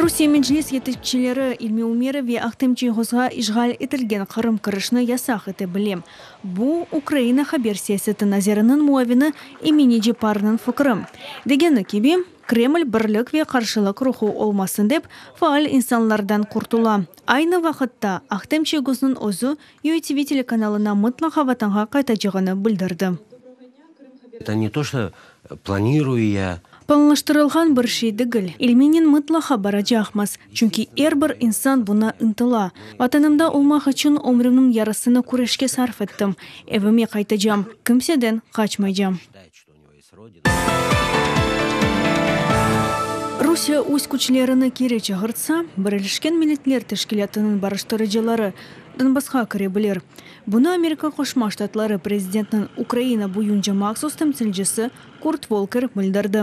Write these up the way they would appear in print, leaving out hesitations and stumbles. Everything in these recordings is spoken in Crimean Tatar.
Rusiye Meclis yetekçileri İlmi Umerov ve Ahtem Çiygozğa işğal etilgen Qırım kirişini yasaq ete bile. Bu, Ukraina haber siyaseti naziriniñ muavini Emine Ceparnıñ fikri. Degeni kibi, Kreml birlik ve qarşılıq ruhu olmasın dep, faal insanlardan qurtula. Aynı vaqıtta, Ahtem Çiygoznıñ özü UATV telekanalına mıtlaqa vatanğa qaytacağını bildirdi. Eto ne to, çto planiruyu ya. Planlaştırılğan bir şey degil. İlminen mıtlaqa baracaqmız, çünki er bir insan buña ıntıla. Vatanımda olmaq içün ömrümniñ yarısını küreşke sarf ettim. Evime qaytacam, kimseden qaçmaycam. Rusiye öz küçlerini keri çağırtsa, Birleşken Milletler Teşkilâtınıñ barıştırıcıları Donbassqa kire bilir. Bunı Amerika Qoşma Ştatları prezidentiniñ Ukraina boyunca mahsus temsilcisi Kurt Volker bildirdi.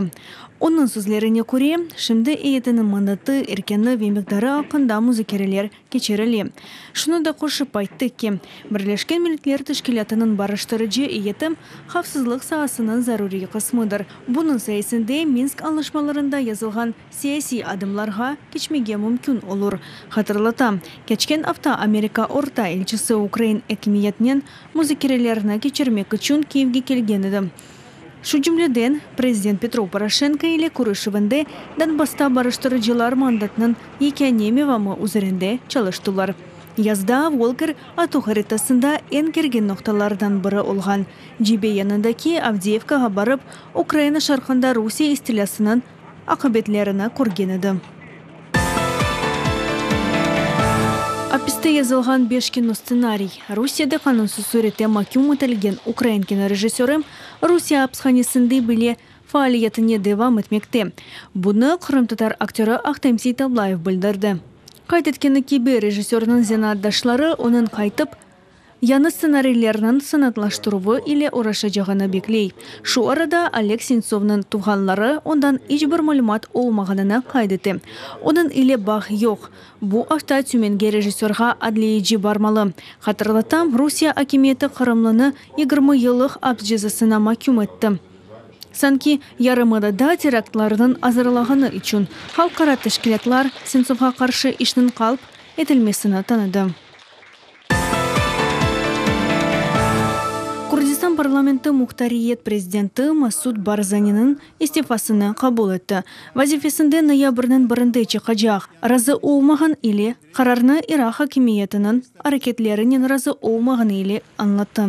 Onıñ sözlerine köre, şimdi eyyetiniñ mandatı, erkeni ve miqdarı aqqında muzakereler keçirile. Şunı da qoşıp ayttı ki, Birleşken Milletler Teşkilâtınıñ barıştırıcı eyyeti havfsızlıq saasınıñ zaruriy qısmıdır. Bunıñ sayesinde Minsk añlaşmalarında yazılğan siyasiy adımlarğa keçmege mümkün olur. Hatırlatam, keçken afta Amerika Orta elçisi ukrain akimiyetinen muzakerelerni keçirmek içün Kiyevge kelgen edi. Şu cümleden, prezident Petro Poroşenko ile körüşüvinde Donbassta barıştırıcılar mandatınıñ yekâne mevamı üzerinde çalıştılar. Yazda Volker atuv haritasında eñ kergin noqtalardan biri olğan cebe yanındaki Avdiyevkağa barıp, Ukraina şarqında Rusiye istilâsınıñ aqibetlerini körgen edi. Apiste yazılğan beş kinostsenariy, Rusiyede qanunsız sürette maküm etilgen ukrain kinorejissörı Rusiye apishanesinde bile faaliyetine devam etmekte. Bunı qırımtatar aktörı Ahtem Seytablayev bildirdi. Qayd etkeni kibi, rejissörnıñ zenaatdaşları onıñ qaytıp, Yañı stsenariylerniñ sanatlaştıruvı ile oğraşacağını bekley. Şu arada Oleg Sentsovnıñ tuvğanları ondan iç bir malümat olmağanını qayd ete. Onıñ ile bağ yoq. Bu afta Tümenge rejissörğa adliyeci barmalı. Hatırlatam, Rusiye akimiyeti qırımlını 20 yıllıq aps cezasına maküm etti. Sanki yarımadada teraktlarnıñ azırlağanı içün. Halqara teşkilâtlar Sentsovğa qarşı işniñ qalp etilmesini tanıdı. Kurdistan parlamenti muhtariyet prezidenti Masud Barzaniniñ istifasını qabul etti. Vazifesinden noyabrniñ birinde çıqacaq. Razı olmağan ile qararnı İraq akimiyetiniñ areketlerinen razı olmağanı ile añlattı.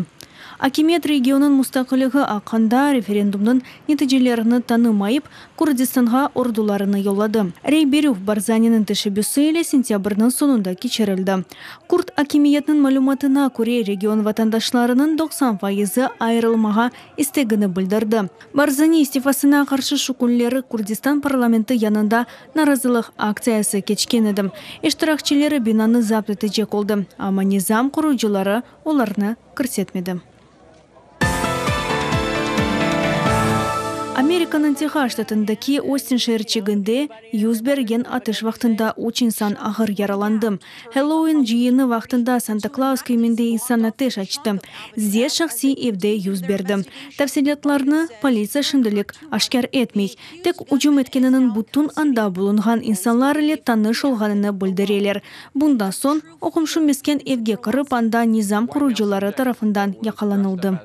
Akimiyet regionnıñ mustaqilligi aqqında referendumnıñ neticelerini tanımayıp, Kurdistanğa ordularını yolladı. Rey berüv Barzaniniñ teşebbüsi ile sentâbrniñ soñunda keçirildi. Kurd akimiyetiniñ malümatına köre, region vatandaşlarınıñ 90 fayızı ayırılmağa istegini bildirdi. Barzani istifasına qarşı şu künleri Kurdistan parlamenti yanında narazılıq aktsiyası keçken edi. İştirakçileri binanı zapt etecek oldı, amma nizam qurucıları olarnı kirsetmedi. Amerikanıñ Tehas ştatındaki Ostin şeerçiginde yüz bergen atış vaqtında üç insan ağır yaralandı. Hellouin cıyını vaqtında Santa Klaus kiyiminde insan ateş açtı. Ziyet şahsiy evde yüz berdi. Tafsilâtlarnı politsiya şimdilik aşkâr etmey. Tek ücüm etkeniniñ bütün anda bulunğan insanlar ile tanış olğanını bildireler. Bundan soñ o qomşu mesken evge kirip, anda nizam qoruyıcıları tarafından yaqalanıldı.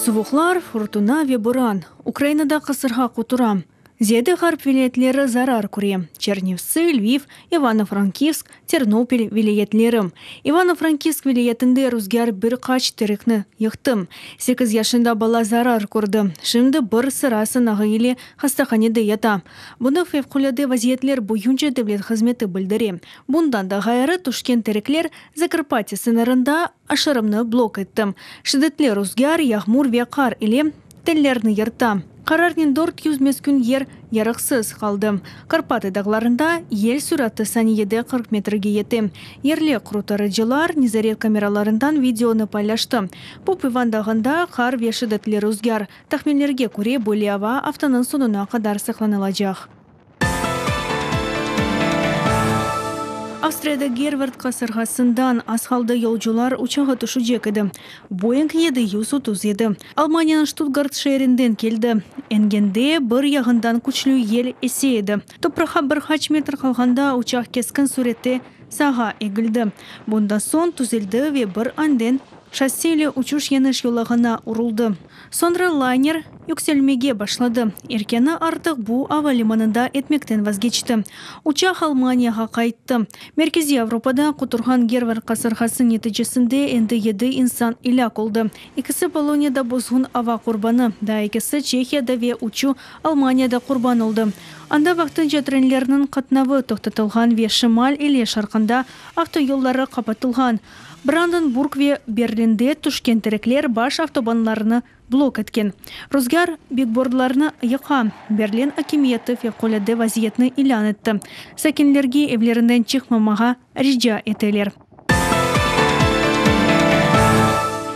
Suvuqlar, furtuna ve buran. Ukrainada qasırğa qutura. Ziyade ğarp vilâyetleri zarar köre, Çernivtsi, Lviv, İvano-Frankivsk, Ternopil vilâyetleri. İvano-Frankivsk vilâyetinde ruzgâr bir qaç terekni yıqtı. Sekiz yaşında bala zarar kördi, şimdi bir sıra sınağı ile hastahanede yata. Bunı Fevqulâde vaziyetler boyunca devlet hızmeti bildire. Bundan da ğayrı, tüşken terekler Zakarpatye sıñırında aşırımnı blok etti. Şiddetli ruzgâr, yağmur ve qar ile tellerni yırta. Qararnen 400 meskün yer yarıqsız qaldı. Karpatı dağlarında yel süratı saniyede 40 metrge yete. Yerli qurtarıcılar nezaret kameralarından videonı paylaştı. Pop İvan dağında qar ve şiddetli ruzgâr. Tahminlerge köre, böyle ava aftanıñ soñuna qadar saqlanılacaq. Avstriyada Gervard qasırğasından az qaldı yolcular uçağı tüşecek edi. Boeing 737 Almaniyanıñ Ştutgart şeerinden keldi. Engende bir yağından küçlü yel ese edi. Topraqqa bir qaç metr qalğanda uçaq keskin sürette sağğa egildi. Bundan soñ tüzeldi ve bir anden şassi ile uçuş yeniş yolağına uruldı. Soñra layner yükselmege başladı. Erkânı artıq bu ava limanında etmekten vazgeçti. Uçaq Almaniyağa qayttı. Merkeziy Avropada quturğan Gervard qasırğası neticesinde endi yedi insan elâk oldı. Ekisi Poloniyada bozğun ava qurbanı, daa ekisi Çehiyada ve üçü Almaniyada qurban oldı. Anda vaqtınca trenlerniñ qatnavı toqtatılğan ve şimal ile şarqında avtoyolları qapatılğan. Brandenburg ve Berlinde tüşken terekler baş avtobanlarnı blok etken. Ruzgâr bigboardlarnı yıqa. Berlin akimiyeti fevqulâde vaziyetni ilân etti. Sakinlerge evlerinden çıqmamağa rica eteler.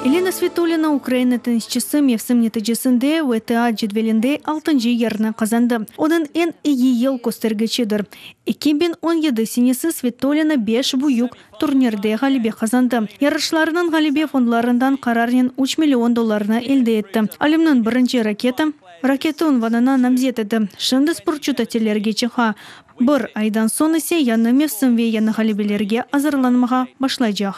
Elina Svitolina, Ukraina tennisçisi, mevsim neticesinde WTA cedvelinde altıncı yerni qazandı. Onıñ eñ eyi yıl köstergiçidir. 2017 senesi Svitolina beş büyük turnirde ğalebe qazandı. Yarışlarnıñ ğalebe fondlarından qararnen üç million dollarnı elde etti. Alemniñ birinci raketi raketi unvanına namzet edi. Şimdi sportçu tatillerge çıqa. Bir aydan soñ ise yañı mevsim ve yañı ğalebelerge azırlanmağa başlaycaq.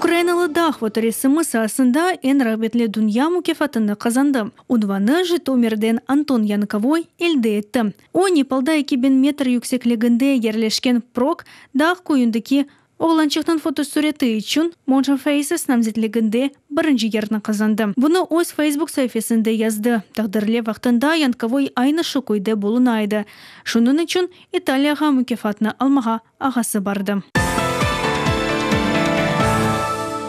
Ukrainalı dağ fotoresimi saasında eñ rağbetli dünya mukâfatını qazandı. Unvanı Jitomirden Anton Yankovoy elde etti. O, Nepalda 2000 metr yüksekliginde yerleşken Prok dağ köyündeki oğlançıqnıñ fotosüreti içün Mountain Faces namzetliginde birinci yerni qazandı. Bunı öz Facebook saifesinde yazdı. Taqdirlev vaqtında Yankovoy aynı şu köyde buluna edi. Şunıñ içün İtaliyağa mukâfatnı almağa ağası bardı.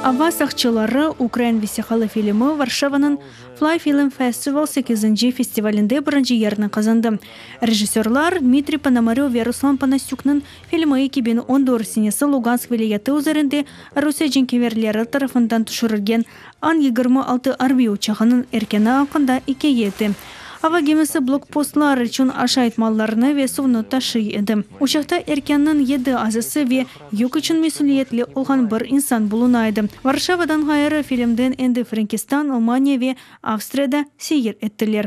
Ava saqçıları ukrain vesiqalı filmi Varşavanıñ Fly Film Festival sekizinci festivalinde birinci yerni qazandı. Rejissörlar Dmitriy Ponomarev ve Ruslan Panasükniñ filmi 2014 senesi Lugansk vilâyeti üzerinde Rusiye cenkâverleri tarafından tüşürilgen An 26 arbiy uçağınıñ erkeni aqqında ikâye ete. Ava gemisi blokpostlar içün aşayt mallarını ve suvnı taşıy edi. Uçaqta erkânniñ yedi azası ve yük içün mesüliyetli olğan bir insan buluna edi. Varşavadan ğayrı, filmden endi Frenkistan, Almaniya ve Avstriyada seyir ettiler.